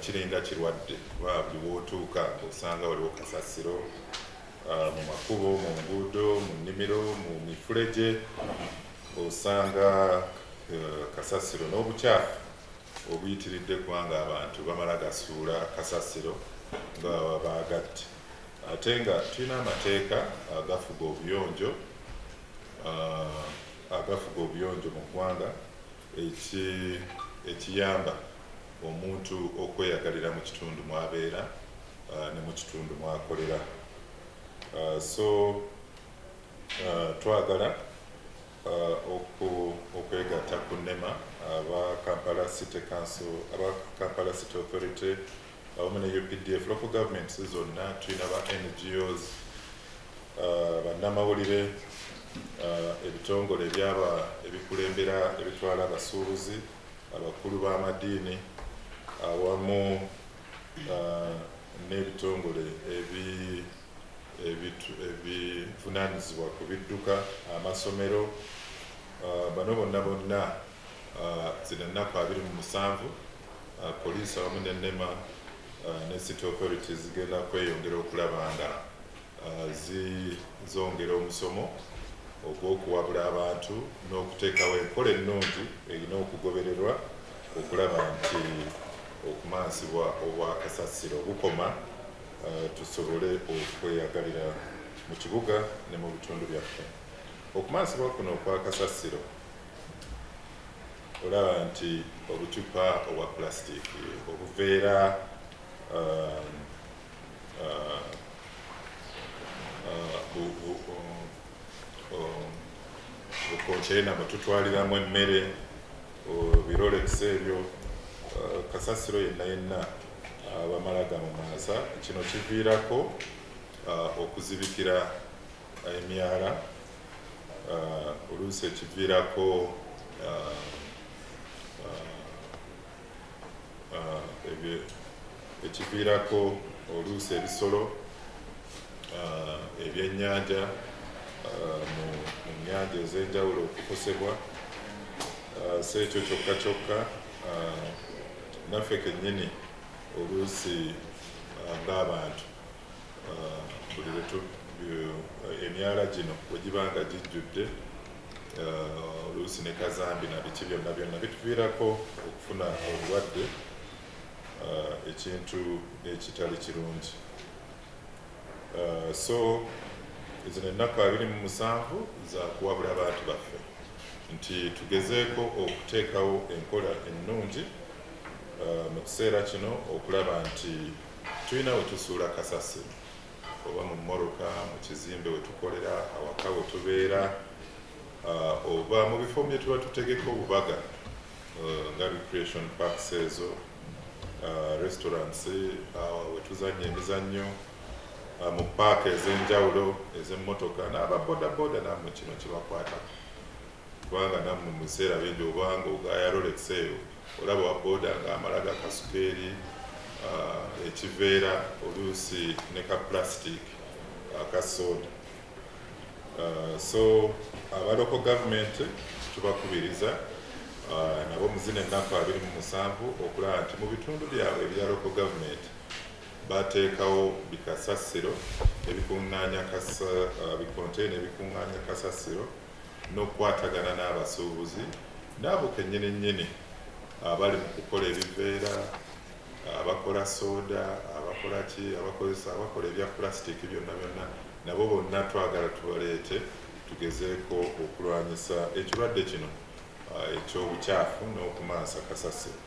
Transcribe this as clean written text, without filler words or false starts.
Kiringa kirwadde kuba buli wootuuka osanga waliwo kasasiro mu makubo, mu nguudo, mu nnimiro, mu mifulejje, osanga kasasiro n'obukyafu obuyitiridde kubanga abantu bamala gasuula kasasiro nga baba baagatte, ate nga tulina amateeka agafuga obuyonjo mu ggwanga, ekiyamba omuntu okweyagalira mu kitundu mwabeera ne mu kitundu mwakolera. So twagala okwegatta ku NEMA, aba Kampala City Council, aba Kampala City Authority awamu ne UPDF, local governments zonna, tulina ba NGOs, bannamawulire, ebitongole ebyaba ebikulembera ebitwala abasuubuzi, abakulu b'amadiini awamu n'ebitongole ebivunaanyizibwa ku bidduka, amasomero, bano bonna bonna, zino ennaku 27, poliisi awamu ne NEMA ne city authorities zigenda kweyongera okulaba nga zongera omusomo ogw'okuwabula abantu n'okuteekawo enkola ennungi erina okugobererwa okulaba nti okumansibwa obwakasasiro bukoma, tusobole okweyagalira mu kibuga ne mu bitundu byaffe. Okumansibwa kuno okwakasasiro, olaba nti obucupa obwa plastic, obuveera, bukonteena bwe tutwaliramu emmere, birolex ebyo, kasasiro yenna yenna bamala gamumansa. Kino kiviirako okuzibikira emyala, oluusi ekiviirako ekiviirako oluusi ebisolo ebyennyanja mu nnyanja ez'enjawulo okukosebwa. Si ekyo kyokka kyokka, naffe kennyini oluusi ng'abantu buli lwe emyala gino bwe giba nga gijjudde oluusi ne kazambi na biki byonna byonna bituviirako okufuna obulwadde, ekintu ekitali kirungi. So zino ennaku 27 za kuwabula abantu baffe nti tugezeeko okuteekawo enkola ennungi mu kiseera kino okulaba nti tulina we tusuula kasasiro, oba mu mmoroka, mu kizimbe we tukolera, awaka we tubeera, oba mu bifo bye tuba tutegeka obubaga nga recreation parks ezo, restaurants, we tuzannya emizannyo, mu paaka ez'enjawulo ez'emmotoka, n'aba boda boda nammwe kino kibakwatako, kubanga nammwe mu biseera bingi obanga ogaaya rolex eyo, olaba wa boda ng'amala gakasuka eri ekiveera, oluusi ne ka plastic aka soda. So aba local government tubakubiriza nabo mu zino ennaku 27 okulaba nti mu bitundu byabwe ebya local government bateekawo bikasasiro ebikuŋŋaanya, bikonteena ebikuŋŋaanya kasasiro, n'okukwatagana n'abasuubuzi n'abo kennyini nnyini abali mu kukola ebiveera, abakola soda, abakola ki, abakozesa, abakola ebya plastic byonna byonna, nabo bonna twagala tubaleete tugezeeko okulwanyisa ekirwadde kino eky'obukyafu n'okumansa kasasiro.